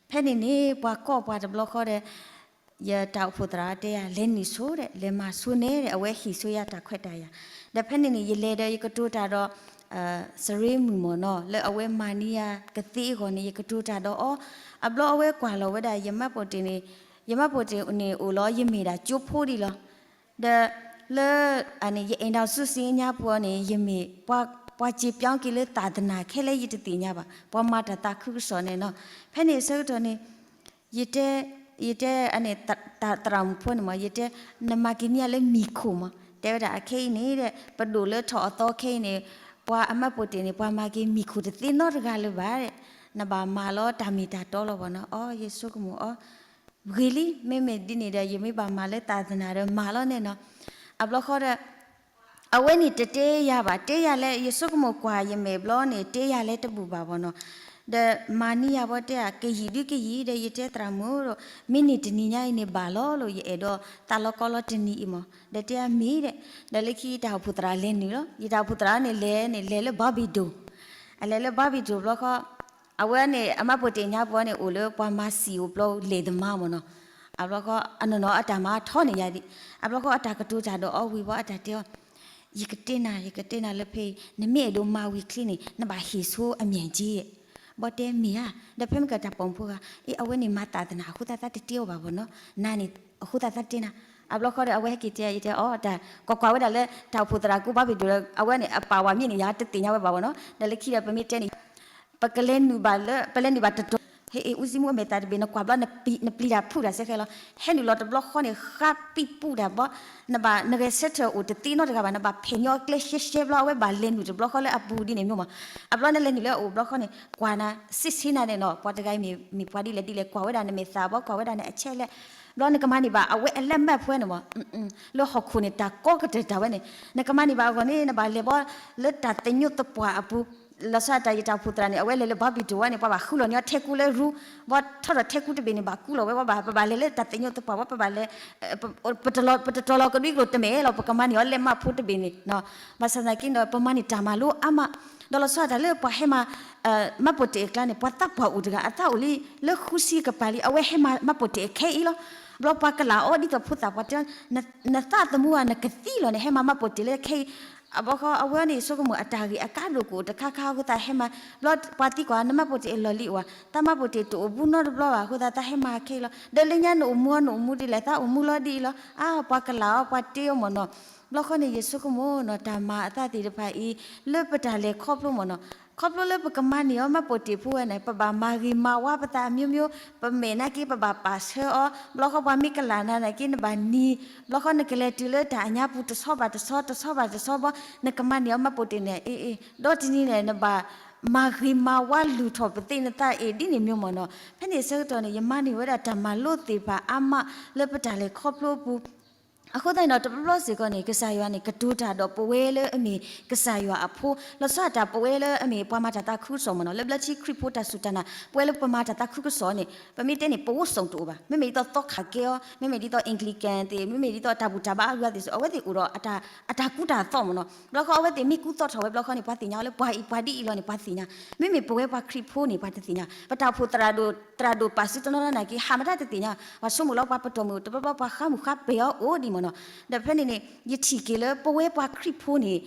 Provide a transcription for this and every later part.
ဖဲန့ၣ်န့ၣ် ပှၤကိးပှၤတဘျီဃီဒီး ယတၢ်အိၣ်ဖှိၣ်သရၣ်တဲယၤ လဲၤနုာ်ဆိဒီး လဲၤမၤဆိနဲဒီး အဝဲဟ့ၣ်ဆိယၤတၢ်ခွဲးတၢ်ယာ်, ဒီးဖဲန့ၣ်န့ၣ် ယလဲၤဒီးယကတိၤတၢ်ဒီး စရ့မုၣ်မ့ၢ်နီၤ လၢအဝဲမၤန့ၢ်ယၤကသ့အဂီၢ်န့ၣ် ယကတိၤတၢ်ဒီးအီၤ, အဘျီအဝဲကွၢ်လီၤဝဲဒၣ် ယမှတ်ပုံတင်န့ၣ် ယမှတ်ပုံတင်န့ၣ် အိၣ်လီၤယမ့ၢ်ဒၣ်ကၠိဖိဒံးလီၤ. ဒီးလၢ အန့ၣ် ယအိမ်ထောင်စုစာရင်းညါပူၤန့ၣ် ယမ့ၢ် ပှၤစ့ၤပျီက့ၤလၢသာသနာ ခဲလၢာ်ယတသ့ၣ်ညါဘၣ်, ပှၤမၤတၢ်သးခုကစီၣ်န့ၣ်နီၤ. ဖဲန့ၣ်အဆၢကတီၢ်န့ၣ် ယတဲ ယတဲ အန့ၣ် သရၣ်မုၣ်ဖိန့ၣ်မ့ၢ် ယတဲ နမၤက့ၤန့ၢ်ယၤလၢမံၤခိၣ်မး, တဲဝဲဒၣ်အခဲအံၤန့ၣ်ဒီး ပဒိၣ်လၢထီၣ်အသီခဲအံၤန့ၣ် ပှၤအမှတ်ပုံတင်န့ၣ် ပှၤမၤက့ၤမံၤခိၣ်တသ့နီတဂၤလၢၤဘၣ်, နဘၣ်မၤလီၤတၢ်မ့ၢ်တၢ်တီလီၤဘၣ်နီၤ. အီ ယဆိကမိၣ်အီၤ ဂ့ၤလံ, မ့မ့ၢ်ဒ်န့ၣ်ဒီး ယမ့ၢ်ဘၣ်မၤလၢသာသနာဒီးမၤလီၤန့ၣ်နီၤ. အဘျီဃီဒီး အဝဲန့ၣ်တတဲယၤဘၣ်, တဲယၤလၢ ယဆိကမိၣ်ကွၢ်ယမဲာ်ဘျီန့ၣ် တဲယၤလၢတဘူၣ်ဘၣ်ဘၣ်နီၤ. ဒီးမၤန့ၢ်ယၤဘီတဲ ကယံာ်ဒုကယံာ်ဒီး ယတဲသရၣ်မုၣ်ဒီး မ့ၢ်န့ၢ်တနံၤညါအံၤန့ၣ်ဘၣ်လီၤလီၤ ယအဲၣ်ဒိးသးလီကီလီတနံၤအံၤမး, ဒီးတဲမ့ၢ်ဒီး ဒီးလၢခံယတၢ်အိၣ်ဖှိၣ်သရၣ်လဲၤနုာ်လီၤ, ယတၢ်အိၣ်ဖှိၣ်သရၣ်န့ၣ်လဲၤလၢ ဘီဘံၣ်ဒိၣ်, အလဲၤလၢ ဘီဘံၣ်ဒိၣ် ဘျီဃီ အဝဲန့ၣ် အမှတ်ပုံတင်ညါပူၤန့ၣ် အိၣ်လၢပှၤမၤစံာ်အိၣ်ဘျီလဲၤတမါမ့ၢ်နီၤ. အဘျီဃီ အနီၢ်နီၢ်အတၢ်မၤထီန့ၣ်ယၤဒံး, အဘျီဃီအတၢ်ကတိၤတၢ်ဒီးအီၤဝံၤဘီ အတၢ်တဲအီၤ ယကတဲနၤ ယကတဲနၤလၢဖဲအံၤ နမ့ၢ်အဲၣ်ဒိးမၤဝံၤချ့န့ၣ် နဘၣ်ဟ့ၣ်ဆိအ แม่เจ๊ ဘီတဲမ့ၢ်ဧါ, ဒီးဖဲမ့ၢ်ကတၢ်ပိာ်မုၣ်ဖိဂၤ အ့ အဝဲန့ၣ်မၤသာသနာ အဃိသတးသးတတဲအီၤဘၣ်ဘီနီၤ, နၤန့ၣ် အဃိသတးသးတဲနၤ. အဘျီဃီဒီး အဝဲဟဲက့ၤတဲ ယတဲအီၤ တၢ်ကွၢ်ကွၢ်ဝဲဒၣ်လၢ တၢ်အိၣ်ဖှိၣ်သရၣ်ကိး ဘီဘံၣ်ဒိၣ်ဒီး အဝဲန့ၣ် အပာ်ဝဲမ့ၢ်န့ၣ် ယၤတသ့ၣ်ညါဝဲဘၣ်ဘီနီၤ, ဒီးလၢခံဒီး ပမ့ၢ်တဲန့ၣ် ပကလဲၤနုာ်ဘၣ်လၢ ပလဲၤနုာ်ဘၣ်တတီၤ, ဟဲအ့ ဦးစီးမှူး အမဲာ်သၣ်တဘ့ၣ် နကွၢ်ဘျီ နပျံၤတၢ်ဖုးတၢ်စဲဃဲလီၤ, ဟဲနုာ်လီၤတဘျီဃီန့ၣ် ဃါပံးပူးတၢ်ဘီ, နဘၣ် နဂဲၤဆၢထၢၣ်အိၣ်တသ့နီတဂၤဘၣ်, နဘၣ်ဖဲးညီအကျဲရှဲရှဲဘျီ အဝဲဘၣ်လဲၤနုာ်တဘျီဃီလၢအပူၤဒ်န့ၣ်မ့ၢ်မး. အဘျီနလဲၤနုာ်လၢအအိၣ်ဘျီဃီန့ၣ် ကွၢ်နၤ စ့ၢ်ဆ့နၤန့ၣ်နီၤ, ပှၤတဂၤအံၤမ့ၢ်ပှၤဒ်လဲၣ်ဒ်လဲၣ် ကွၢ်ဝဲဒၣ်နမဲာ်သၣ်ဘီ ကွၢ်ဝဲဒၣ်နအဆဲးလဲၣ်, ဘျီနကမၤန့ၢ်ဘၣ် အဝဲအလၢမၢ်ဖဲန့ၣ်မး လၢဟီၣ်ခိၣ်န့ၣ် တၢ်ကီကတၢၢ်တၢ်ဝဲန့ၣ် နကမၤန့ၢ်ဘၣ်အဂီၢ်န့ၣ် နဘၣ်လဲၤဘီလၢတၢ်သညိးသပှၢ်အပူၤ, လီၤဆီဒၣ်တၢ် ယတၢ်အိၣ်ဖှိၣ်သရၣ်န့ၣ် အဝဲလဲၤလၢ ဘီဘံၣ်ဒိၣ် ဝဲန့ၣ် ပှၤဘၣ်ဃုလီၤန့ၢ်အီၤထဲကူလၢရူ, ဘီထီၣ်ထီၣ်ထဲကူတဘ့ၣ်န့ၣ် ဘၣ်ကူလီၤဝဲ ပှၤဘၣ် ပဘၣ်လဲၤလၢတၢ်သညိးသပှၢ်ဝဲ ပဘၣ်လဲၤ ပတတီၤလီၤကဒွံကျိာ်တမဲာ်လီၤ ပကမၤန့ၢ်အီၤလၢမှတ်ပုံတင်တဘ့ၣ်န့ၣ်, ဘၣ်ဆၣ်သနာ်က့ဒီး ပမၤန့ၢ်တၢ်မၤလိအါမး, ဒီးလီၤဆီဒၣ်တၢ်လၢပှၤဟဲမၤ မှတ်ပုံတင်အကျါန့ၣ် ပှၤသးပှၢ်အိၣ်တဂၤ အသးအိၣ်လံ လၢဃုဆံကပၤလံ အဝဲဟဲမၤ မှတ်ပုံတင်အခဲအံၤလီၤ. ဘျီပှၤကလာ်အီၤဒ်သိးဖိသၣ်ပှၢ်တဲ နသးသမူဧါ နကသံလီၤန့ၣ် ဟဲမၤ မှတ်ပုံတင်လၢခဲအံၤ, အဘျီဃီ အဝဲန့ၣ်ဆိကမိၣ် အတၢ်ဂ့ၢ်အကါဒိၣ်ကအိၣ်တခါခါအဃိသတးဟဲမၤ, ဘျီပှၤသံကွၢ် န မှတ်ပုံတင် အလီၢ်လံၤအိၣ်ဧါ, တၢ် မှတ်ပုံတင် တအိၣ်ဘူးနီတဘျီဘၣ်အဃိသတး တၢ်ဟဲမၤခဲအံၤလီၤ. ဒီးလၢညါနအိၣ်မူအီၤ နအိၣ်မူဒ်လဲၣ် တၢ်အိၣ်မူလီၤဒ်အံၤလီၤ, အါ ပှၤကလာ်အီၤ ပှၤတ့အီၤမ့ၢ်နီၤ. ဘျီဃီန့ၣ် ယဆိကမိၣ်နီၤ တၢ်မၤအသးသ့ၣ်တဖၣ်အံၤ လၢပတၢ်လဲၤခီဖျိမ့ၢ်နီၤ, ခီဖျိလၢပကမၤန့ၢ်အီၤ မှတ်ပုံတင် ဖိဝဲန့ၣ် ပဘၣ်မၤဂ့ၤမၤဝါပသးအမျိုးမျိုး, ပမဲာ်နာ်က့ ပဘၣ်ပာ်ဆၢအီၤ, ဘျီဃီပှၤမ့ၢ်ကလာ်နၤနာ်က့ နဘၣ်နံၤ, ဘျီဃီနကလဲၤတုၤလၢတၢ်အညါပူၤ တဆီဘၣ်တဆီ တဆီဘၣ်တဆီဘီ, နကမၤန့ၢ်အီၤ မှတ်ပုံတင် န့ၣ် အ့ အ့ ဒီးတနံၤန့ၣ် နဘၣ်မၤဂ့ၤမၤဝါလုၢ်ထီၣ်ပသ့ၣ်နသးအ့ၣ် ဒ်န့ၣ်မျိုးမ့ၢ်နီၤ. ဖဲန့ၣ်အဆၢကတီၢ်န့ၣ် ယမၤန့ၢ်ဝဲဒၣ်တၢ်မၤလိသ့ၣ်တဖၣ်အါမး လၢပတၢ်လဲၤခီဖျိအပူၤ အဃိသတးန့ၣ်ဒီး တဘျီဘျီစ့ၢ်ကီးန့ၣ် ကစၢ်ယွၤန့ၣ် ကတိၤတၢ်ဒီးပဝဲလၢအမ့ၢ်ကစၢ်ယွၤအဖိ, လီၤဆီဒၣ်တၢ် ပဝဲလၢအမ့ၢ်ပှၤမၤတၢ်သးခုကစီၣ်မ့ၢ်နီၤ, လၢဘျၢထံခရံာ်ဖိတၢ်စူၢ်တၢ်နာ် ပဝဲလၢပမၤတၢ်သးခုကစီၣ်န့ၣ် ပမ့ၢ်တဲန့ၣ် ပဝဲစိာ်တအိၣ်ဘၣ်. မ့မ့ၢ်ဒ်သိးသီခါကဲအီၤ, မ့မ့ၢ်ဒ်သိး Anglican သ့ၣ်, မ့မ့ၢ်ဒ်သိးတၢ်ဘူၣ်တၢ်ဘါအဂၤသ့ၣ်စ့ၢ် အဝဲသ့ၣ်အိၣ်ဒီးအတၢ်ကူတၢ်သိးမ့ၢ်နီၤ. ဘျီဃီအဝဲသ့ၣ်မ့ၢ်ကူသိးထီၣ်ဝဲဘျီဃီန့ၣ် ပှၤသ့ၣ်ညါအီၤလၢပှၤအံၤပှၤဒ်အံၤလီၤန့ၣ် ပှၤသ့ၣ်ညါ. မ့မ့ၢ်ပဝဲပှၤခရံာ်ဖိန့ၣ် ပှၤတသ့ၣ်ညါ. ပတၢ်အိၣ်ဖှိၣ်သရၣ်ဒိၣ် သရၣ်ဒိၣ်ပာ်စုတနီၤနီၤနာ်က့ ဟးမတၢ်တသ့ၣ်ညါ, ပှၤဆိကမိၣ်လီၤ ပှၤပတီၢ်မုၢ်တဘျီဘျီ ပှၤဃါမုၢ်ဃါပဲာ်အီၤအိၣ်ဒံးမ့ၢ်နီၤ. ဒီးဖဲန့ၣ်န့ၣ် ယထံၣ်က့ၤလၢပဝဲပှၤခရံာ်ဖိန့ၣ်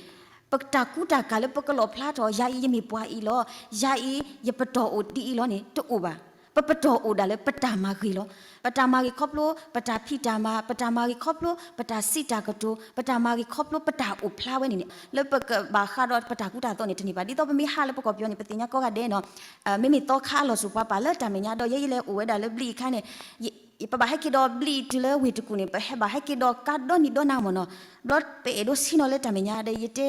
ပတၢ်ကူတၢ်ကၤလၢပကလီၣ်ဖျါထီၣ် ယၤအံၤယမ့ၢ်ပှၤအံၤလီၤ, ယၤအံၤယပတီၢ်အိၣ်ဒ်အံၤလီၤန့ၣ် တအိၣ်ဘၣ်. ပပတီၢ်အိၣ်ဒၣ်လၢပတၢ်မၤဂ့ၤလီၤ. ပတၢ်မၤဂ့ၤခီဖျိ ပတၢ်ဖံးတၢ်မၤ, ပတၢ်မၤဂ့ၤခီဖျိ ပတၢ်စံးတၢ်ကတိၤ, ပတၢ်မၤဂ့ၤခီဖျိ ပတၢ်အိၣ်ဖျါဝဲန့ၣ်န့ၣ် လၢပကဘၣ်ဃးဒီးပတၢ်ကူတၢ်သိးန့ၣ် တန့ၢ်ဘၣ်. ဒ်သိးပမ့ၢ်ဟးလၢပကီၢ်ပယီၤန့ၣ် ပသ့ၣ်ညါကိးဂၤဒဲးနီၤ, မ့မ့ၢ်သီခါအလီၢ်စိၤပှၤပာ်လၢတၢ်မဲာ်ညါဒီး ယဲယလဲၤအိၣ်ဝဲဒၣ်လၢဘျံးအခါန့ၣ် ပဘၣ်ဟဲက့ၤဒီးဘျံးတုၤလၢဝ့ၢ်တကူၣ်န့ၣ် ပဟဲဘၣ်ဟဲက့ၤဒီးကါဒီနံၤဒီနၤမ့ၢ်နီၤ. ဘျီပအဲၣ်ဒိးဆ့ၣ်နီၤလၢတၢ်မဲာ်ညါဒီး ယတ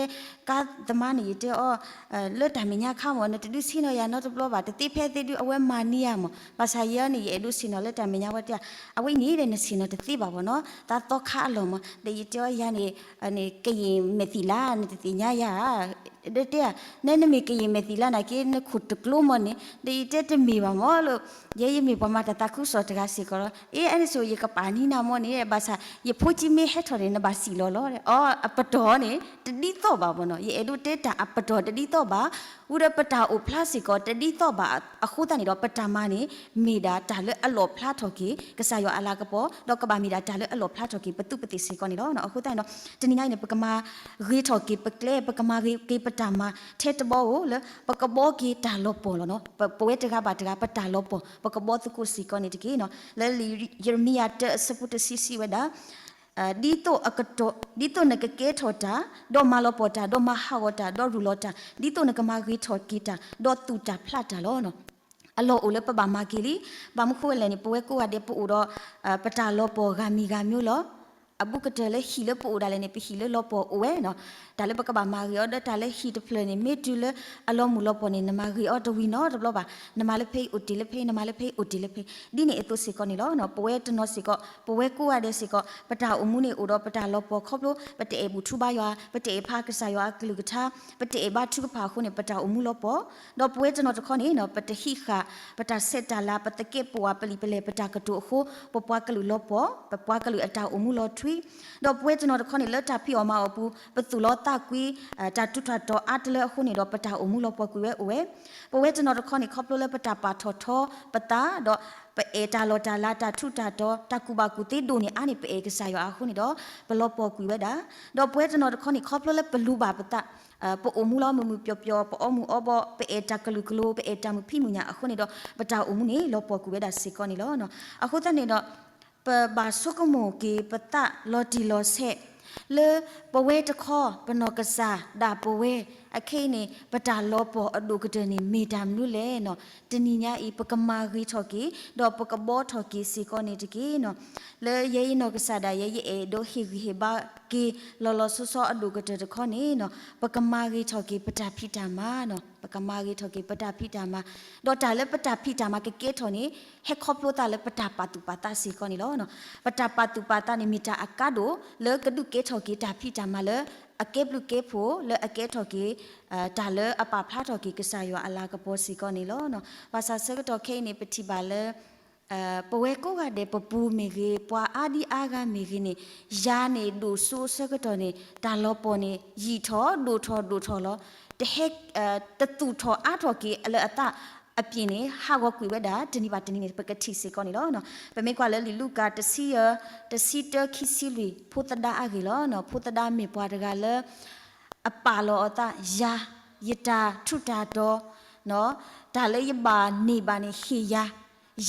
ဲကါသမားန့ၣ် ယတဲအီၤ လၢတၢ်မဲာ်ညါခါမ့ၢ် နတဒုးဆ့ၣ်နီၤယၤနီတဘျီဘၣ်, တသ့ဖဲသ့ဒုး အဝဲမၤန့ၢ်ယၤမ့ၢ်, ဘၣ်ဆၣ်ယဲန့ၣ် ယအဲၣ်ဒိးဆ့ၣ်နီၤလၢတၢ်မဲာ်ညါဝဲတဲ, အဝဲအံၤန့ၣ်ဒီး နဆ့ၣ်နီၤတသ့ဘၣ်မ့ၢ်နီၤ, တၢ်သီခါအလီၢ်မ့ၢ်, ဒီးယတဲအီၤ ယၤန့ၣ် ကယံာ်မဲာ်သံလါ နတသ့ၣ်ညါယၤဧါ ဒီးတဲဧါ, နဲနမ့ၢ်ကယံာ်မဲာ်သံလါနာ်က့ နခိၣ်တကျိမ့ၢ်န့ၣ်, ဒီးယတဲတမ့ၢ်ဘၣ်မ့ၢ်လၢ ယဲယမ့ၢ်ပှၤမၤတၢ်သးခုကစီၣ်တဂၤစ့ၢ်ကီးလီၤ. အ့ အဲၣ်ဒ်ဆိး ယကပာ်နံၤနၤမ့ၢ်န့ၣ် ဘၣ်ဆၣ် ယဖိကံမ့ၢ်ဟဲထီၣ်န့ၣ် နဘၣ်စံၣ်လီၤလီၤ. အီ အပတီၢ်န့ၣ် တဒ်သိးဘၣ်မ့ၢ်နီၤ. ယအဲၣ်ဒိးတဲတၢ်အပတီၢ်တဒ်သိးဘၣ်, ဝံၤဒီးပတၢ်အိၣ်ဖျါစ့ၢ်ကီးတဒ်သိးဘၣ်အဃိသတးန့ၣ်ဒီး ပတၢ်မၤန့ၣ် မ့ၢ်ဒၣ်တၢ်လၢအလီၣ်ဖျါထီၣ်က့ၤ ကစၢ်ယွၤအလၤကပီၤ, ဒီးကဘၣ်မ့ၢ်ဒၣ်တၢ်လၢအလီၣ်ဖျါထီၣ်က့ၤ ပသူးပသ့ၣ်စ့ၢ်ကီးန့ၣ်လီၤ. အဃိသတးန့ၣ်ဒီး တနံၤညါအံၤန့ၣ် ပကမၤဂ့ၤထီၣ်က့ၤပကျဲ, ပကမၤဂ့ၤက့ၤပတၢ်မၤ ထဲတဘီဧိၤလၢ ပကဘှီက့ၤတၢ်လီၤပှီၢ်လီၤနီၤ. ပ ပဝဲတဂၤဘၣ်တဂၤ ပတၢ်လီၤပှီၢ် ပကဘှီသကိးစ့ၢ်ကီးန့ၣ်တက့ၢ်နီၤ. လၢလံာ်ယံးရမံယၤတၢအဆၢဖိတဆံစံးဝဲဒၣ်, ဒ်သိးအကတီၢ်, ဒ်သိးနကကဲထီၣ်တၢ်, ဒီးမၤလီၤပှီၢ်တၢ်, ဒီးမၤဟးဂီၤတၢ်, ဒီးရူၢ်လီၤတၢ်, ဒ်သိးနကမၤဂ့ၤထီၣ်က့ၤတၢ်, ဒီးသူၣ်တၢ်ဖျးတၢ်လီၤနီၤ. အလီၢ်အိၣ်လၢပဘၣ်မၤက့ၤလံ. ဘၣ်မနုၤဃိလဲၣ်န့ၣ် ပဝဲကိးဂၤဒဲးပအိၣ်ဒီး ပတၢ်လီၤပှီၢ်ဂၤမံၤဂၤမံၤလီၤ. အဘူးကတၢၢ်လၢဟံၣ်လၢပအိၣ်ဒၣ်လဲာ်န့ၣ် ပဟံၣ်လၢလီၤပှီၢ်အိၣ်ဝဲနီၤ. တၢ်လၢပကဘၣ်မၤဂ့ၤအီၤဒီးတၢ်လၢဟံၣ်တဖျၢၣ်န့ၣ် မ့ၢ်တုၤလၢအလီၤမုၢ်လီၤပှီၢ်န့ၣ် နမၤဂ့ၤအီၤတဝံၤနီတဘျီဘၣ်. နမၤလၢဖဲအံၤအိၣ်တ့ၢ်လၢဖဲ, နမၤလၢဖဲအံၤအိၣ်တ့ၢ်လၢဖဲ, ဒ်န့ၣ်အသိးစ့ၢ်ကီးန့ၣ်လီၤ. ပဝဲတနီၤစ့ၢ်ကီး, ပဝဲကိးဂၤဒဲးစ့ၢ်ကီး ပတၢ်အိၣ်မူန့ၣ်အိၣ်ဒီးပတၢ်လီၤပှီၢ်ခီဖျိ ပတအဲၣ်ဘူၣ်ထူဘါယွၤ, ပတအဲၣ်ဖးကစၢ်ယွၤအကလုၢ်ကထါ, ပတအဲၣ်ဘါထုကဖၣ်အဃိန့ၣ် ပတၢ်အိၣ်မူလီၤပှီၢ်. ဒီးပဝဲတနီၤတခီန့ၣ် ပတဟံးဃာ် ပတၢ်ဆဲးတၢ်လၤ, ပသကဲးပဝးပလံာ်ပလဲၢ် ပတၢ်ကတိၤအဃိ ပပှၤကလုာ်လီၤပှီၢ်, ပပှၤကလုာ်အတၢ်အိၣ်မူလီၤထွံ. ဒီးပဝဲတနီၤတခီန့ၣ် လၢတၢ်ဖံးအီၣ်မၤအီၣ်ပူၤ ပသူၣ်လီၤသးကွံ, တၢ်ထူးတၢ်တီၤအါတလၢအဃိန့ၣ်ဒီး ပတၢ်အိၣ်မူလီၤပှီၢ်ကွံာ်ဝဲအိၣ်ဝဲ. ပဝဲတနီၤတခီန့ၣ် ခီဖျိလၢပတၢ်ပာ်ထီၣ်ထီပသး ဒီးပအဲၣ်တၢ်လီၢ်တၢ်လၤ တၢ်ထူးတၢ်တီၤ တၢ်ကူၣ်ဘၣ်ကူၣ်သ့ဒိၣ်န့ၢ်အါန့ၢ် ပအဲၣ်ကစၢ်ယွၤအဃိန့ၣ်ဒီး ပလီၤပှီၢ်ကွံာ်ဝဲဒၣ်. ဒီးပဝဲတနီၤတခီန့ၣ် ခီဖျိလၢပလူၤဘၣ်ပသး, ပအိၣ်မူလီၤမုာ်မုာ်ပျီၤပျီၤ, ပအီမုၢ်အီဘီ, ပအဲၣ်တၢ်ကလုာ်ကလိၤ, ပအဲၣ်တၢ်မုာ်ဖံးမုာ်ညၣ်အဃိန့ၣ်ဒီး ပတၢ်အိၣ်မူန့ၣ် လီၤပှီၢ်ကွံာ်ဝဲဒၣ်စ့ၢ်ကီးန့ၣ်လီၤ. အဃိသတးန့ၣ်ဒီး ပဘၣ်ဆိကမိၣ်က့ၤပသးလီၤတံၢ်လီၤဆဲး လၢပဝဲတခီ ပနီၢ်ကစၢ်ဒၣ်ပဝဲ အခဲအံၤန့ၣ် ပတၢ်လီၤပှီၢ်အဒိၣ်ကတၢၢ်န့ၣ် မ့ၢ်တၢ်မနုၤလဲၣ်နီၤ. တနံၤညါအံၤ ပကမၤဂ့ၤထီၣ်က့ၤ ဒီးပကဘှီထီၣ်က့ၤစ့ၢ်ကီးန့ၣ်တက့ၢ်နီၤ. လၢယဲအံၤနီၢ်ကစၢ်ဒၣ်ယဲ ယအဲၣ်ဒိးဟ့ၣ်ဂံၢ်ဟ့ၣ်ဘါက့ၤ လီၤလီၤဆီဆီအဒိၣ်ကတၢၢ်တခီန့ၣ်နီၤ ပကမၤဂ့ၤထီၣ်က့ၤပတၢ်ဖံးတၢ်မၤနီၤ, ပကမၤဂ့ၤထီၣ်က့ၤပတၢ်ဖံးတၢ်မၤ, ဒီးတၢ်လၢပတၢ်ဖံးတၢ်မၤကကဲထီၣ်န့ၣ် ဟဲခီဖျိသးလၢပတၢ်ပာ်သူၣ်ပာ်သးစ့ၢ်ကီးန့ၣ်လီၤ. ပတၢ်ပာ်သူၣ်ပာ်သးန့ၣ် မ့ၢ်တၢ်အကါဒိၣ်လၢကဒုးကဲထီၣ်က့ၤတၢ်ဖံးတၢ်မၤလၢ အကဲဘျုးကဲဖှိၣ်လၢအကဲထီၣ်က့ၤ တၢ်လၢအပာ်ဖျါထီၣ်က့ၤကစၢ်ယွၤအလၤကပီၤစ့ၢ်ကီးန့ၣ်လီၤ. ဘၣ်ဆၣ်ဆၢကတီၢ်ခဲအံၤန့ၣ် ပထံၣ်ဘၣ်လၢ ပဝဲကိးဂၤဒဲးပပူၤမ့ၢ်ဂ့ၤ, ပှၤအါဒံအါဂၤမ့ၢ်ဂ့ၤန့ၣ်, ယၤန့ၣ်ဒိၣ်စိအဆၢကတီၢ်န့ၣ် တၢ်လီၤပှီၢ်န့ၣ် ယံာ်ထီၣ်ဒိၣ်ထီၣ်ဒိၣ်ထီၣ်လီၤ. တဟဲ တသူၣ်ထီၣ်အါထီၣ်က့ၤလၢအသးအပျ့ၤန့ၣ် ဟးဂီၤကွံာ်ဝဲဒၣ်တနံၤဘၣ်တနံၤန့ၣ် ပကထံၣ်စ့ၢ်ကီးန့ၣ်လီၤ. ပမ့ၢ်ကွၢ်လၢလံာ်လူၤကၣ်တဆံယဲၢ်, တဆံတၢ ခံဆံလွံၢ် ဖိသဒါအဂ့ၢ်လီၤ. ဖိသဒါမ့ၢ်ပှၤတဂၤလၢ အပာ်လီၤအသးယၤ, ယတၢ်ထူးတၢ်တီၤ, တၢ်လၢယဘၣ်န့ၢ်ဘၣ်န့ၣ်ဟ့ၣ်ယၤ,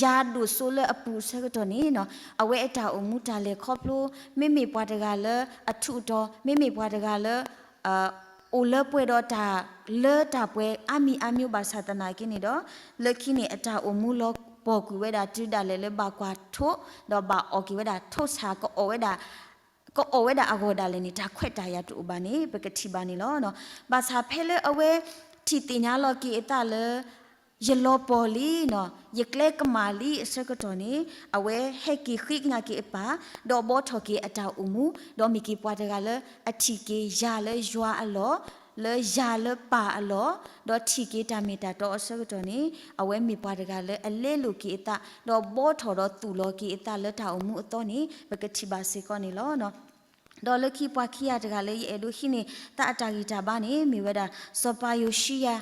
ယၤဒိၣ်စိလၢအပူၤအဆၢကတီၢ်န့ၣ် အဝဲအတၢ်အိၣ်မူတၢ်လဲၤခီဖျိ မ့မ့ၢ်ပှၤတဂၤလၢအထူးအတီၤ, မ့မ့ၢ်ပှၤတဂၤလၢ အိၣ်လၢပှဲၤဒီးတၢ်လၢတၢ်ပှဲၤအါမံၤအါမံၤဘၣ်ဆၣ်သနာ်က့န့ၣ်ဒီး လၢခံန့ၣ် အတၢ်အိၣ်မူလီၤပှီၢ်ကွံာ်ဝဲဒၣ်တုၤဒၣ်လဲာ်လၢဘၣ်ကွၢ်ထိး ဒီးဘၣ်အီၣ်က့ၤဝဲဒၣ်ထိးဆၣ် ကအီၣ်ဝဲဒၣ်အဂီၢ်ဒၣ်လဲာ်န့ၣ် တၢ်ခွဲးတၢ်ယာ်တအိၣ်ဘၣ်န့ၣ် ပကထံၣ်ဘၣ်န့ၣ်လီၤ. ဘၣ်ဆၣ်ဖဲလၢအဝဲထံၣ်သ့ၣ်ညါလီၤက့ၤအသးလၢ ယလီၤပှီၢ်လံနီၤ, ယကျဲကမၣ်လံအဆၢကတီၢ်န့ၣ် အဝဲဟဲက့ၤဃ့ကညးက့ၤအပၢ်, ဒီးဘှီထီၣ်က့ၤအတၢ်အိၣ်မူ, ဒီးမ့ၢ်က့ၤပှၤတဂၤလၢအထံၣ်က့ၤယၤလၢယွၤအလီၢ်, လၢယၤလၢပၢ်အလီၢ်, ဒီးထံၣ်က့ၤတၢ်မ့ၢ်တၢ်တီအဆၢကတီၢ်န့ၣ် အဝဲမ့ၢ်ပှၤတဂၤလၢအလဲလိာ်က့ၤအသး, ဒီးဘှီထီၣ်ဒီးသူၣ်လီၤက့ၤအသးလၢတၢ်အိၣ်မူအသီန့ၣ် ပကထံၣ်ဘၣ်စ့ၢ်ကီးန့ၣ်လီၤ. ဒီးလၢခံပှၤခံဂၤတဂၤလၢယအဲၣ်ဒိးဟံးန့ၢ်သးအတၢ်ဂံၢ်တၢ်ဘါန့ၣ် မ့ၢ်ဝဲဒၣ် စီၤပၤယိၤၡံယၤ,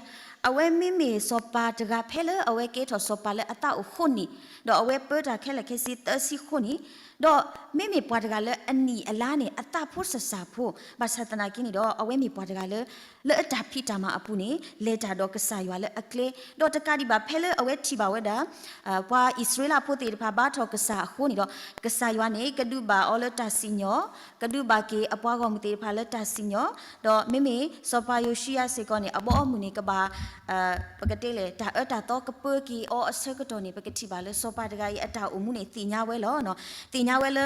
အဝဲမ့မ့ၢ်စီၤပၤတဂၤဖဲလၢအဝဲကဲထီၣ်စီၤပၤလၢအသးအိၣ်ဃိးနံၣ်, ဒီးအဝဲပၢတၢ်ခဲလၢာ်ခဲဆ့သၢဆံဃိးနံၣ်, ဒီးမ့မ့ၢ်ပှၤတဂၤလၢအနံၣ်အလါန့ၣ် အသးဖိစၢ်စၢ်ဖိ, ဘၣ်ဆၣ်သနာ်က့န့ၣ်ဒီး အဝဲမ့ၢ်ပှၤတဂၤလၢ လၢအတၢ်ဖံးတၢ်မၤအပူၤန့ၣ် လဲၤတၢ်ဒီးကစၢ်ယွၤလၢအကျဲ, ဒီးတကးဒံးဘၣ်ဖဲလၢအဝဲထံၣ်ဘၣ်ဝဲဒၣ် ပှၤအံၣ်စရ့လးဖိသ့ၣ်တဖၣ်ဘါထီၣ်ကစၢ်အဃိန့ၣ်ဒီး ကစၢ်ယွၤန့ၣ် ကဒုးဘၣ်အီၤလၢတၢ်စံၣ်ညီၣ်, ကဒုးဘၣ်က့ၤအပှၤဂီၢ်မုၢ်သ့ၣ်တဖၣ်လၢတၢ်စံၣ်ညီၣ်, ဒီးမ့မ့ၢ်စီၤပၤယိၤၡံယၤစ့ၢ်ကီးန့ၣ် အဘီအမုၢ်န့ၣ်ကဘၣ် ပကတဲလဲၣ် တၢ်အၢတၢ်သီကပၢက့ၤအီၤအဆၢကတီၢ်န့ၣ် ပကထံၣ်ဘၣ်လၢစီၤပၤတဂၤအံၤ အတၢ်အိၣ်မူန့ၣ်သ့ၣ်ညါဝဲလီၤ. သ့ၣ်ညါဝဲလၢ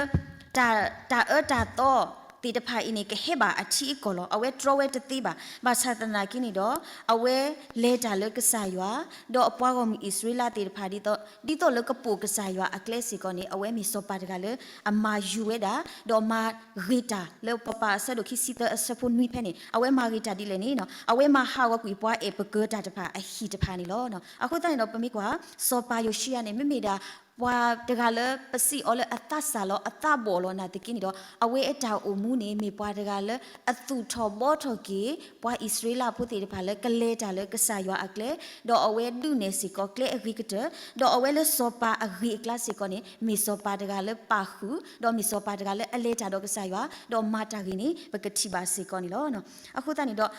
တၢ်အၢတၢ်သီသ့ၣ်တဖၣ်အံၤန့ၣ် ကဟဲဘၣ်အထံအကီၢ်လီၤ. အဝဲတြီဝဲတသ့ဘၣ်. ဘၣ်ဆၣ်သနာ်က့န့ၣ်ဒီး အဝဲလဲၤတၢ်လၢကစၢ်ယွၤ, ဒီးအပှၤဂီၢ်မုၢ်အံၣ်စရ့လးသ့ၣ်တဖၣ် ဒ်သိး ဒ်သိးလၢကပိာ်ကစၢ်ယွၤအကျဲစ့ၢ်ကီးန့ၣ် အဝဲမ့ၢ်စီၤပၤတဂၤလၢအမၤယုၤဝဲဒၣ်, ဒီးမၤဂ့ၤတၢ်လၢပပၤအဆၢဒိၣ်ခံဆံသၢအဆၢဖိနွံဖဲန့ၣ် အဝဲမၤဂ့ၤတၢ်ဒ်လဲၣ်န့ၣ် အဝဲမၤဟးဂီၤကွံာ်ပှၤအဲၣ်ပကၢၤတၢ်တဖၣ်အဟံၣ်တဖၣ်န့ၣ်လီၤ. အဃိသတးန့ၣ်ဒီး ပမ့ၢ်ကွၢ် စီၤပၤယိၤၡံယၤန့ၣ် မ့မ့ၢ်ဒၣ် ပှၤတဂၤလၢပစံးအီၤလၢအသးစၢ်လီၤ အသးဘီၣ်လီၤနာ်သက့န့ၣ်ဒီး အဝဲအတၢ်အိၣ်မူန့ၣ် မ့ၢ်ပှၤတဂၤလၢအသူၣ်ထီၣ်ဘှီထီၣ်က့ၤ ပှၤအံၣ်စရ့လးဖိသ့ၣ်တဖၣ်လၢကလဲၤတၢ်လၢကစၢ်ယွၤအကျဲ, ဒီးအဝဲဒုးနဲၣ်စ့ၢ်ကီးကျဲအဂ့ၤကတၢၢ်, ဒီးအဝဲလၢစီၤပၤအဂ့ၤအကျါစ့ၢ်ကီးန့ၣ် မ့ၢ်စီၤပၤတဂၤလၢပာ်ဃုာ်, ဒီးမ့ၢ်စီၤပၤတဂၤလၢအလဲၤတၢ်ဒီးကစၢ်ယွၤ ဒီးမၤတၢ်ဂ့ၤန့ၣ် ပကထံၣ်ဘၣ်စ့ၢ်ကီးန့ၣ်လီၤ. အဃိသတးန့ၣ်ဒီး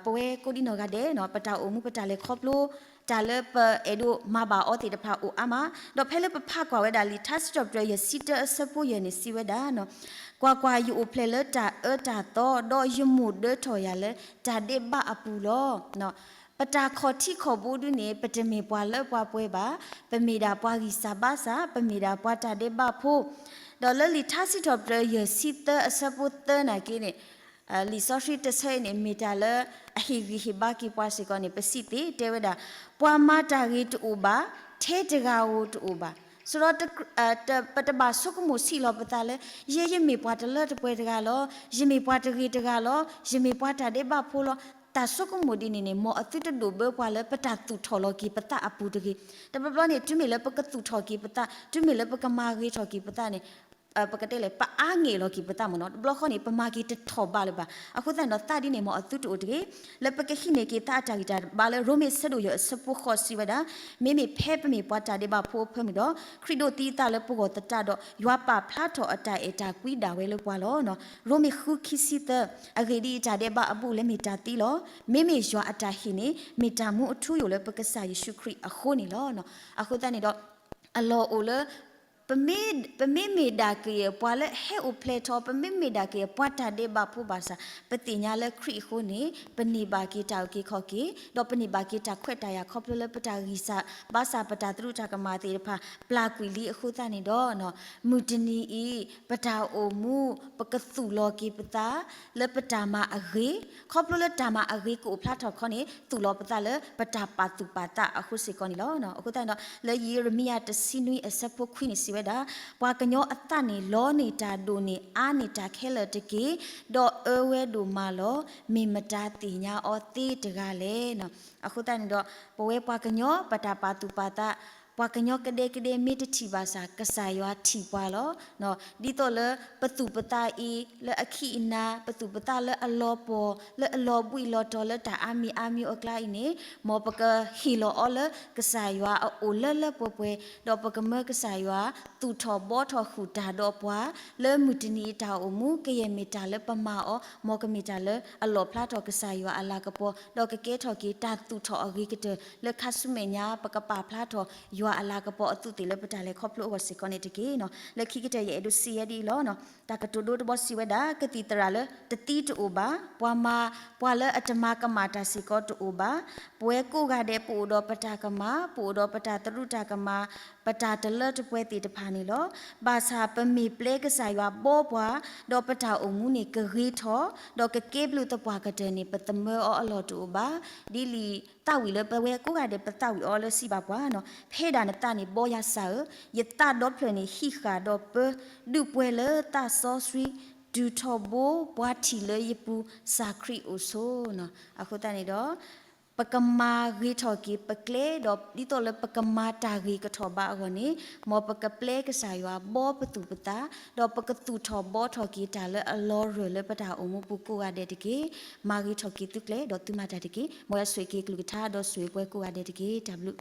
ပဝဲကိးဒံနီၢ်ဂၤဒဲး ပတၢ်အိၣ်မူပတၢ်လဲၤခီဖျိ တၢ်လၢပအဲၣ်ဒိးမၤဘၣ်အီၤသ့ၣ်တဖၣ်အိၣ်အါမး, ဒီးဖဲလၢပဖးကွၢ်ဝဲဒၣ်လံာ်ထါစံးထီၣ်ပတြၢၤယဲၢ်ဆံတၢအဆၢဖိယဲၢ်န့ၣ်စံးဝဲဒၣ်, ကွၢ်ကွၢ်, ယအိၣ်ဖျဲၣ်လၢတၢ်အၢတၢ်သီ, ဒီးယမိၢ်ဒၢထီၣ်ယၤလၢတၢ်ဒဲးဘးအပူၤလီၤ. ပတၢ်ခီၣ်ထံးခီၣ်ဘိဒုန့ၣ် ပတမ့ၢ်ပှၤလၢပှၤပှဲၤဘၣ်, ပမ့ၢ်ဒၣ်ပှၤဂံၢ်စၢ်ဘါစၢ်, ပမ့ၢ်ဒၣ်ပှၤတၢ်ဒဲးဘးဖိ, ဒီးလၢလံာ်ထါစံးထီၣ်ပတြၢၤယဲၢ်ဆံသၢအဆၢဖိသၢနာ်က့န့ၣ် လံာ်စီဆှံတဆၢအံၤန့ၣ် မ့ၢ်တၢ်လၢအဟ့ၣ်ဂံၢ်ဟ့ၣ်ဘါက့ၤပှၤစ့ၢ်ကီးန့ၣ် ပစံးသ့တဲဝဲဒၣ်, ပှၤမၤတၢ်ဂ့ၤတအိၣ်ဘၣ်, ထဲတဂၤဧိၤတအိၣ်ဘၣ်. ဆိုတော့ ပတဘၣ်ဆိကမိၣ်ဆံးလီၤပသးလၢ ယဲယမ့ၢ်ပှၤတလၢတပှဲၤတဂၤလီၤ, ယမ့ၢ်ပှၤတဂ့ၤတဂၤလီၤ, ယမ့ၢ်ပှၤတၢ်ဒဲးဘးဖိလီၤ. တၢ်ဆိကမိၣ်ဒ်န့ၣ်န့ၣ် မ်အသုတဒိၣ်ဘၢပှၤလၢပတၢ်သူၣ်ထီၣ်လီၤက့ၤပသးအပူၤတဂ့ၤ. တဘျီဘျီန့ၣ် တုၤမ့ၢ်လၢပကသူၣ်ထီၣ်က့ၤပသး, တုၤမ့ၢ်လၢပကမၤဂ့ၤထီၣ်က့ၤပသးန့ၣ် ပကတဲလဲၣ် ပအါငဲၢ်လီၤက့ၤပသးမ့ၢ်နီၤ. တဘျီဃီန့ၣ် ပမၤက့ၤတထီၣ်ဘးလၢၤဘၣ်. အဃိသတးန့ၣ်ဒီး သးဒ်န့ၣ်မ်အသုတအိၣ်တဂ့ၤ. လၢပကဟံးန့ၢ်က့ၤသးအတၢ်ဂံၢ်တၢ်ဘါလၢ ရိမ့ၤဆၢဒိၣ်ယဲၢ်အဆၢဖိဃိးစံးဝဲဒၣ်, မ့မ့ၢ်ဖဲပမ့ၢ်ပှၤတၢ်ဒဲးဘးဖိအဖၢမုၢ်ဒီး ခရံာ်ဒိးသံအသးလၢပဂီၢ်သတးဒီး ယွၤပာ်ဖျါထီၣ်အတၢ်အဲၣ်တၢ်ကွံဒၣ်ဝဲလၢပှၤလီၤ. ရိမ့ၤဃုခံဆံသၢ, အဂ့ၢ်ဒ်အံၤ, တၢ်ဒဲးဘးအဘူးအလဲမ့ၢ်တၢ်သံလီၤ. မ့မ့ၢ်ယွၤအတၢ်ဟ့ၣ်န့ၣ် မ့ၢ်တၢ်မူအထူအယိာ်လၢပကစၢ်ယ့ၣ်ၡူးခရံာ်အဃိန့ၣ်လီၤ. အဃိသတးန့ၣ်ဒီး အလီၢ်အိၣ်လၢ ပမ့မ့ၢ်ဒၣ်က့ၤပှၤလၢအဟဲအိၣ်ဖျဲၣ်ထီၣ်, ပမ့မ့ၢ်ဒၣ်က့ၤပှၤတၢ်ဒဲးဘးဖိဘၣ်ဆၣ်, ပသ့ၣ်ညါလၢခရံာ်အဃိန့ၣ် ပန့ၢ်ဘၣ်က့ၤတၢ်အုၣ်က့ၤခီၣ်က့ၤ, ဒီးပန့ၢ်ဘၣ်က့ၤတၢ်ခွဲးတၢ်ယာ်ခီဖျိလၢပတၢ်ဂံၢ်စၢ်ဘါစၢ် ပတၢ်သရူးတၢ်ကမၣ်သ့ၣ်တဖၣ် ပျၢ်ကွံာ်လံအဃိသတးန့ၣ်ဒီး မုၢ်တနံၤအံၤ ပတၢ်အိၣ်မူ ပကသူၣ်လီၤက့ၤပသး လၢပတၢ်မၤအဂ့ၤ, ခီဖျိလၢတၢ်မၤအဂ့ၤကအိၣ်ဖျါထီၣ်ခီန့ၣ် သူၣ်လီၤပသးလၢပတၢ်ပာ်သူၣ်ပာ်သးအဃိစ့ၢ်ကီးန့ၣ်လီၤ. အဃိသတးန့ၣ်ဒီး လၢယံးရမံယၤတဆံနွံအဆၢဖိခွံန့ၣ်စံးဝဲဒၣ်, ပှၤကညီအသးန့ၣ် လီန့ၢ်တၢ်ဒိၣ်န့ၢ်အါန့ၢ်တၢ်ခဲလၢာ်တက့ၢ်, ဒီးအၢဝဲဒိၣ်မးလီၤ. မ့ၢ်မတၤသ့ၣ်ညါအီၤသ့တဂၤလဲၣ်. အဃိသတးန့ၣ်ဒီး ပဝဲပှၤကညီပတၢ်ပာ်သူၣ်ပာ်သး, ပှၤကညီကဒဲကဒဲမ့ၢ်တထံၣ်ဘၣ်ဆၣ် ကစၢ်ယွၤထံၣ်ပှၤလီၤ. ဒ်သိးလၢပသူၣ်ပသးအံၤ လၢအခံးအနၤ, ပသူၣ်ပသးလၢအလီၤပှီၢ်, လၢအလီၤဘှံးလီၤတီၤလၢတၢ်အါမံၤအါမံၤအကျါအံၤန့ၣ်, မ်ပကဟ့ၣ်လီၤအီၤလၢကစၢ်ယွၤအအိၣ်လၢလၢပှဲၤပှဲၤ, ဒီးပကမၢကစၢ်ယွၤ သူၣ်ထီၣ်ဘှီထီၣ်ဃုာ်တၢ်ဒီးပှၤ, လၢမုၢ်တနံၤအတၢ်အိၣ်မူ ကယဲၢ်မ့ၢ်တၢ်လၢပမၤအီၤ, မ်ကမ့ၢ်တၢ်လၢအလီၣ်ဖျါထီၣ်ကစၢ်ယွၤအလၤကပီၤ, ဒီးကကဲထီၣ်က့ၤတၢ်သူၣ်ထီၣ်အဂ့ၤကတၢၢ် လၢခါဆူမဲာ်ညါ ပကပာ်ဖျါထီၣ်ယွၤအလၤကပီၤအသူးသ့ၣ်လၢပတၢ်လဲၤခီဖျိအဂီၢ်စ့ၢ်ကီးန့ၣ်တက့ၢ်. လၢခံကတၢၢ်ယအဲၣ်ဒိးစံးဝဲဒ်အံၤလီၤ. တၢ်ကတိၤဒိတဘီစံးဝဲဒၣ်, ကသံၣ်သရၣ်လၢတသံတအိၣ်ဘၣ်, ပှၤမၤ, ပှၤလၢအတမၤကမၣ်တၢ်စ့ၢ်ကီးတအိၣ်ဘၣ်. ပဝဲကိးဂၤဒဲး ပအိၣ်ဒီးပတၢ်ကမၣ်, ပအိၣ်ဒီးပတၢ်သရူးတၢ်ကမၣ်, ပတၢ်တလၢတပှဲၤသ့ၣ်တဖၣ်န့ၣ်လီၤ. ဘၣ်ဆၣ်ပမ့ၢ်ပျဲကစၢ်ယွၤဘှီပှၤ, ဒီးပတၢ်အိၣ်မူန့ၣ်ကဂ့ၤထီၣ်, ဒီးကကဲဘျုးသပှၢ်ကတၢၢ်န့ၣ် ပသမၢအီၤအလီၢ်တအိၣ်ဘၣ်. ဒ်လံာ်သးဝံၣ်လၢပဝဲကိးဂၤဒဲးပသးဝံၣ်အီၤလၢစံးဘၣ်ပှၤ, ဖဲဒၣ်နသးန့ၣ်ဘှီယၤစၢ်ဧၢ, ယသးဒီဖျၢၣ်န့ၣ်ဟံးဃာ်ဒီးပၢ, ဒုးပှဲၤလၢသးစီဆှံ, တုၤထီဘိပှၤထံၣ်လၢယပူၤ စၢ်ခရံာ်အိၣ်ဆိ. အဃိသတးန့ၣ်ဒီး ပကမၤဂ့ၤထီၣ်က့ၤပကျဲ, ဒီးဒ်သိးလၢပကမၤတၢ်ဂ့ၤကထီၣ်ဘးအဂီၢ်န့ၣ်, မ်ပကပျဲကစၢ်ယွၤဘှီပသူၣ်ပသး, ဒီးပကသူၣ်ထီၣ်ဘှီထီၣ်က့ၤတၢ်လၢအလီၤရၢၢ်လၢပတၢ်အိၣ်မူပူၤကိးဂၤဒဲးတက့ၢ်. မၤဂ့ၤထီၣ်က့ၤသုကျဲ, ဒီးသုမၤတၢ်တက့ၢ်. မ်ယွၤဆိၣ်ဂ့ၤက့ၤကလုၢ်ကထါ ဒီးဆိၣ်ဂ့ၤပှၤကိးဂၤဒဲးတက့ၢ်. တၢ်ဘျုး